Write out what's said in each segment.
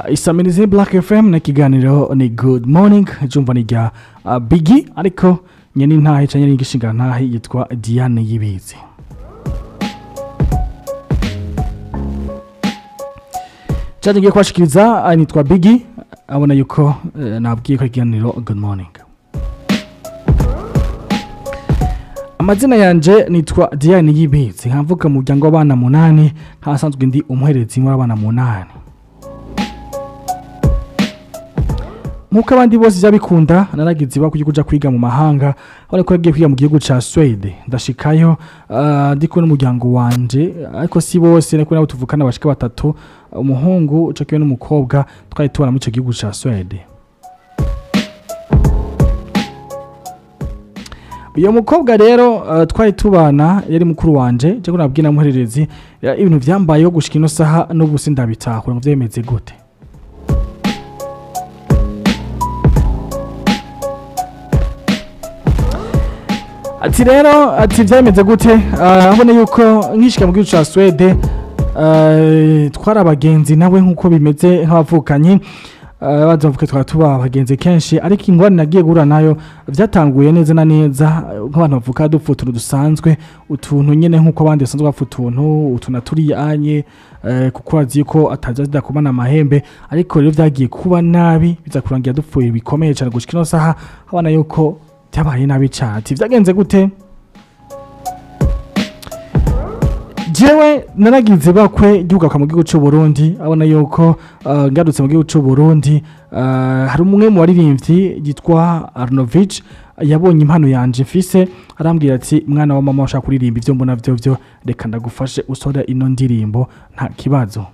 Isamirizi Black FM na kiganiro ni Good Morning, jumva ni rya Biggie, ariko nyene ntahe canke n'igishinga ntahe yitwa Diane Yibizi. Cyaje ngiye kwashikiriza nitwa Biggie, abona yuko nabwiye ko ikiganiro Good Morning. Amazina yanje nitwa Diane Yibizi, nkavuka mu muryango w'abana 8, nkasanzwe ndi umuherezi w'abana 8. Nkuko abandi bose byabikunda, naragize ibakwe kuja kwiga mu mahanga, aho ko yagiye kwiga mu gihugu ca Sweden. Ndashikayo ndiko n'umuryango wanje, ariko si bose, niko nabo tuvukana bashika batatu, umuhungu cyo n'umukobwa, twari tubana mu ico gihugu ca Sweden. Uyo mukobwa rero twari tubana yari mukuru wanje, cyo nabwina muhererezi ibintu vyambayeho gushika ino saha n'ubu sindabitahura ngo vyemeze gute. Ati rero ati vyemeze gute, abone yuko nkishika mu gihugu ca Sweden twari abagenzi nawe nkuko bimeze nk'abavukanyi, bazavuka twari tuba abagenzi kenshi, ariko ingorane nagiye guhura nayo vyatanguye neza na neza nk'abantu bavuka dupfa utuntu dusanzwe, utuntu nyene nkuko abandi basanzwe bapfa utuntu utuna turiyanye, kuko azi ko ataza zidakomana amahembe, ariko rero vyagiye kuba nabi biza kurangira dupfuye bikomeye cyane gushika ino saha abana yuko byabaye nabi cyane. Ati vyagenze gute? Jewe naragize bakwe gihugaruka mu gihugu c'u Burundi, abona yuko ngarutse mu gihugu c'u Burundi, hari umwe mu baririmbyi yitwa Arnovich yabonye impano yanje mfise, arambwira ati mwana wa mama ushaka kuririmba ivyo mbona vyo vyo, reka ndagufashe usore ino ndirimbo nta kibazo.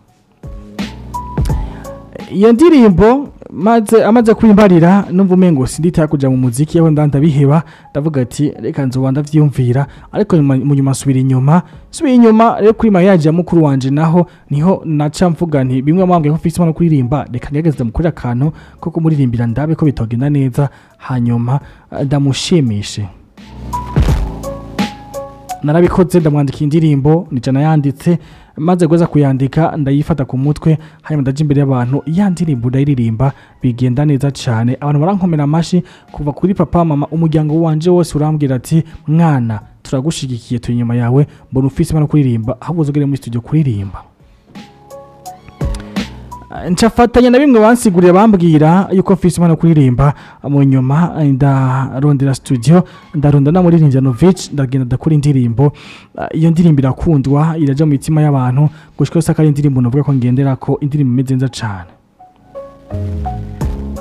Iyo ndirimbo maze amaze kwimbarira numva umengo sindita kuja mu muziki, yaho ndabiheba, ndavuga ati reka nzoba ndavyumvira, ariko mu nyuma subira inyuma rero kuri mariage ya mukuru wanje naho niho naca mvuga nti bimwe mwambwiye ko mfise impano kuririmba, reka ngerageze mukorera akantu ko kumuririmbira ndabe ko bitogenda neza, hanyuma ndamushimishe. Narabikoze, ndamwandika indirimbo nije nayanditse, maze guza kuyandika ndayifata ku mutwe, hanyuma ndaje imbere y'abantu ya ndirimbo ndayiririmba bigenda neza cyane, abantu barankomera amashi kuva kuri papa mama, umuryango wanje wose urambwira ati mwana turagushigikiye turi inyuma yawe, mbona ufise impano kuririmba, ahubwo uzogere muri studio kuririmba. Ncafatanya na bimwe bansiguriye bambwira yuko mfise impano kuririmba, mu nyuma ndarondera studio, ndaronda na muririmbyi Novich, ndagenda ndakora indirimbo. Iyo ndirimbo irakundwa, iraja mu mitima y'abantu gushika saka ari indirimbo novuga ko ngendera ko indirimbo imeze neza cyane.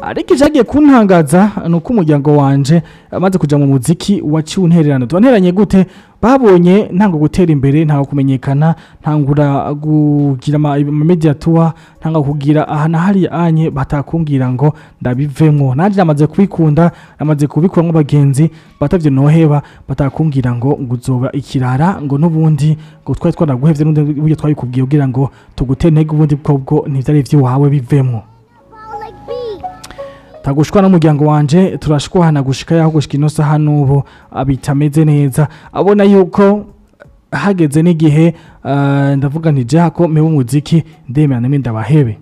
Ariko icagiye kuntangaza nuko umuryango wanje amaze kuja mu muziki waciye untererano. Twanteranye gute? Babonye ntango gutera imbere, ntango kumenyekana, ntangura kugira ama media tour, ntanga kugira aha na hari anye batakumbwira ngo ndabivemwo. Nanje namaze kubikunda, namaze kubikora nk'abagenzi batavyo noheba, batakumbwira ngo nguzoba ikirara, ngo nubundi ngo twari twanaguhevye n'undi buryo twabikubwiye kugira ngo tugute intege, ubundi bwo ntivyari vyiwawe bivemwo. Tagushwa n'umuryango wanje turashwana gushika yaho gushika ino saha n'ubu abitameze neza, abona yuko hageze n'igihe ndavuga nti je hako mebe umuziki ndemera namwe ndabahebe.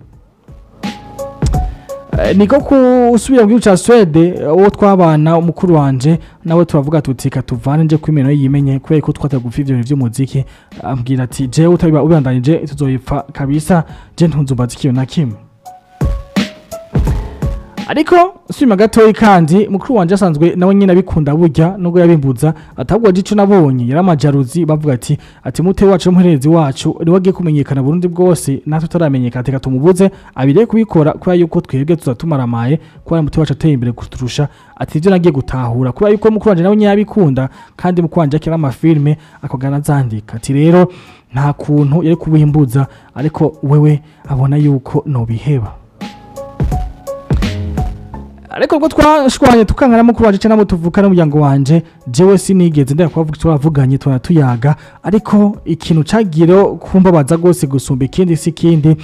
Niko kusubira mu gihugu ca Sweden, uwo twabana umukuru wanje nawe turavuga tuti katuvane nje kwimeno yimenye kubera ko twatagufa ivyo bintu vy'umuziki, ambwira ati je utabiba ubandanije tuzoyipfa kabisa, je ntunzumbaza ikintu na kimwe. Ariko sima gatoyi kandi mukuru wanje asanzwe nawe nyine abikunda burya nubwo yabimbuza, atabwo gico nabonye yaramajaruzi bavuga ati mute wacu muherezi wacu ni wagiye kumenyekana Burundi bwose natwe tutaramenyekana, teka tumubuze abire kubikora kubera yuko twebwe tuzatumaramaye kubera mute wacu ateye imbere kuturusha. Ati ivyo nagiye gutahura kubera yuko mukuru wanje nawe nyine yabikunda kandi mukuru wanje akira ama filme akogana zandika, ati rero nta kuntu yari kubimbuza, ariko wewe abona yuko no biheba. Ariko ubwo twashwanye tukankana mukuru wanje cyane tuvuka n'umuryango wanje, jewe sinigeze ndaya kubavuga twavuganye tuyaga, ariko ikintu cagiro kumbabaza gose gusumba ikindi si kindi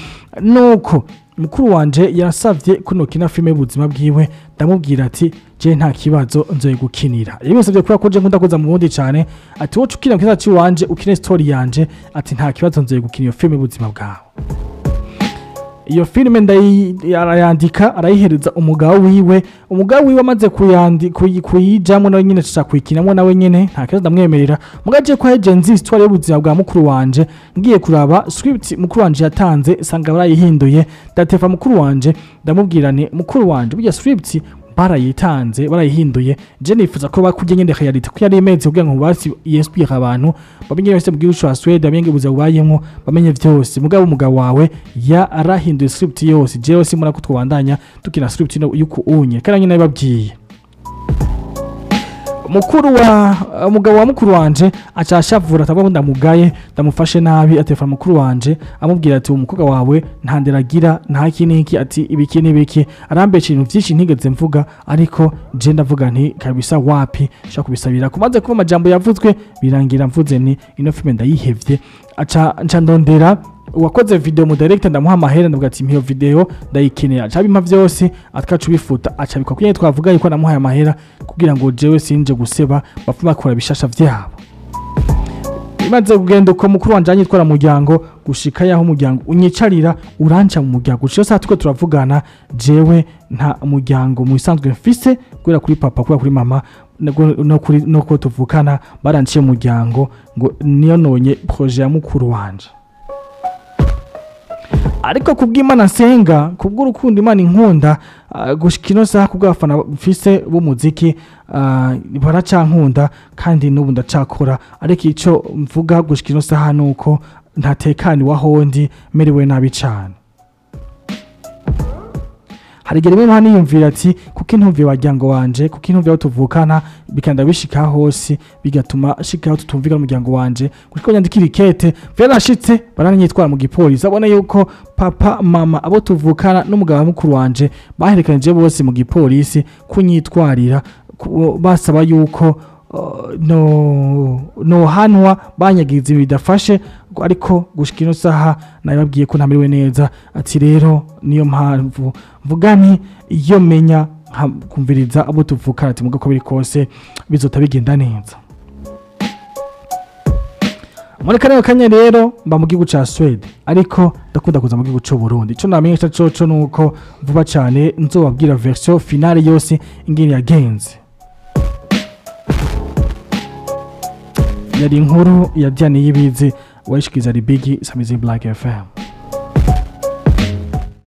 nuko mukuru wanje yarasavye ko nokina filme y'ubuzima bwiwe, ndamubwira ati je nta kibazo nzoye gukinira. Yabisavye kubera ko je nkunda kuza mu Burundi cyane, ati wowe ukina kiza ciwanje ukine story yanje, ati nta kibazo nzoye gukina iyo filme y'ubuzima bwawe. Iyo filime arayandika, arayihereza umugabo wiwe. Umugabo wiwe amaze kuyijamwo, nawe nyene tuca kuyikinamwo nawe nyene, nta kibazo, ndamwemerera. Mugaje ko heje nzi histoire y'ubuzima bwa mukuru wanje, ngiye kuraba script mukuru wanje yatanze, sanga barayihinduye. Ndatefa mukuru wanje, ndamubwira nti: "Mukuru wanje, burya script barayitanze barayihinduye, je nifuza ko bakujye nyene réalité ko yari imeze, kugira ngo basi inspire abantu, bamenye yose mu gihugu ca Sweden, bamenye ubuzima bubayemwo, bamenye vyose. Mugabo umugabo wawe yarahinduye script yose, jewe simbona ko twobandanya tukina script ino yuko unye." Kandi nyine nabibabwiye. Mukuru wa umugabo wa mukuru wanje aca ashavura, atavuga ko ndamugaye, ndamufashe nabi. Atelefona mukuru wanje, amubwira ati: "Umukobwa wawe nta nderagira, nta iki n'iki," ati ibiki n'ibiki, arambesha ibintu byinshi ntigeze mvuga. Ariko je ndavuga nti: "Kabisa wapi, shaka kubisabira." Kumaze kuba amajambo yavuzwe, birangira mvuze nti: "Ino filime ndayihevye." Aca nca ndondera uwakoze video mu director, ndamuha amahera, ndavuga ati: "Mpiyo video ndayikenera." Aca bimpa vyose, atkaca ubifuta, aca bikwa kuko twavuga yuko namuhaye amahera kugira ngo jewe sinje guseba, bapfa bakora bishasha vyabo. Imaze kugenda uko, mukuru wanje anyitwara muryango, gushika yaho umuryango unyicarira, uranca mu muryango. Gushika saa tuko turavugana, jewe nta muryango mu bisanzwe mfise, kubera kuri papa, kubera kuri mama, no kuri no ko tuvukana, baranciye umuryango ngo niyo nonye projet ya mukuru wanje. Ariko kubw'Imana nsenga, kubw'urukundo Imana inkunda, gushika ino saha, kubw'abafana mfise b'umuziki, baracankunda kandi n'ubu ndacakora. Ariko ico mvuga gushika ino saha nuko ntatekani wahondi, merewe nabi cane. Hari igihe rimwe niyumvira ati: "Kuko intumviye waryango wanje, kuko intumviye aho tuvukana, bikanda bishika hose, bigatuma shikaho tutumvikana umuryango wanje, gushika nyandikira ikete." Vyarashitse, baranyitwara mu gipolisi, abona yuko papa, mama, abo tuvukana n'umugabo wa mukuru wanje baherekanije bose mu gipolisi kunyitwarira, basaba yuko no nohanwa, banyagiza bidafashe. Ariko gushika ino saha nababwiye ko ntamerewe neza. Ati rero niyo mpamvu mvuga nti iyo menya kumviriza abo tuvukana, ati muga ko biri kose bizota bigenda neza. Muri kano kanya rero mba mu gihugu ca Swede, ariko ndakunda kuza mu gihugu c'u Burundi. Ico namenyesha coco nuko vuba cane nzobabwira version finale yose ingene yagenze. Yari inkuru ya Diane Yibizi, wayishikiza Ribigi Samizi, Black FM.